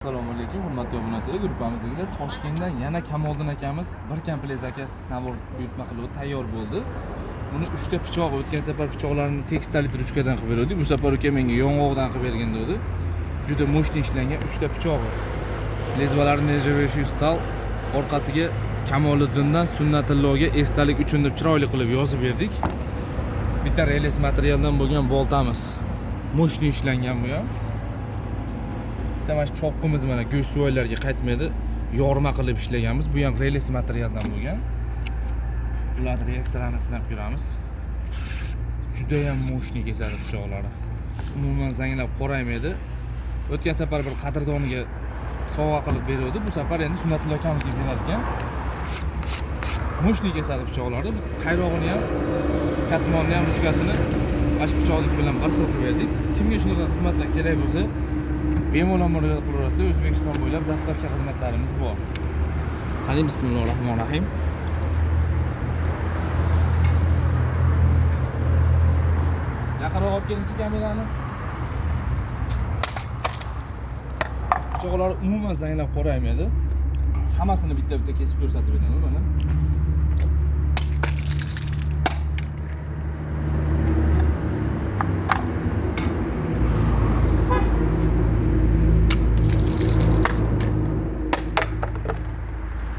Assalomu alaykum, hurmatli obunachilar. Gruppamizdagilar, Toshkentdan yana Kamoliddin akamiz bir komplekt zakaz nabor buyurtma qilib tayyor bo'ldi. Buni 3 ta pichog'i, o'tgan safar pichoqlarni tekstalit ruchkadan qilib berdik. Bu safar uka menga yong'oqdan qilib bergin dedi. Juda мощный ishlangan 3 ta pichog'i. Lezvalari нержавеющий stal, orqasiga Kamoliddindan Sunnatilloga esdalik uchun deb chiroyli qilib yozib berdik. Bitta reles materialdan bo'lgan boltamiz. Мощный ishlangan bu ham. Bitta mana shu chopqimiz mana go'sht suvoylarga qaytmaydi. Yorma qilib ishlaganmiz. Bu ham reles materialdan bo'lgan. Bularni reaksiyalarini sinab ko'ramiz. Juda ham мощный kesadi pichoqlari. Umuman zanglab qoraymaydi. O'tgan safar bir qadrdoniga sovg'a qilib beruvdi. Bu safar endi Sunnatullo akamizga beradigan. Мощный kesadi pichoqlarni. Bu qayrog'ini ham, katmonni ham, ruchkasini mana shu pichoqlik bilan bir xil qilib berdik. Kimga shunaqa xizmatlar kerak bo'lsa, bemalol murojaat qilaverasizlar. O'zbekiston bo'ylab dostavka xizmatlarimiz bor. Qani, bismillahir rohmanir rohim. Yaqinroq olib kelingchi kamerani. Pichoqlar umuman zanglab qoraymaydi. Hammasini bitta-bitta kesib ko'rsatib beraman mana.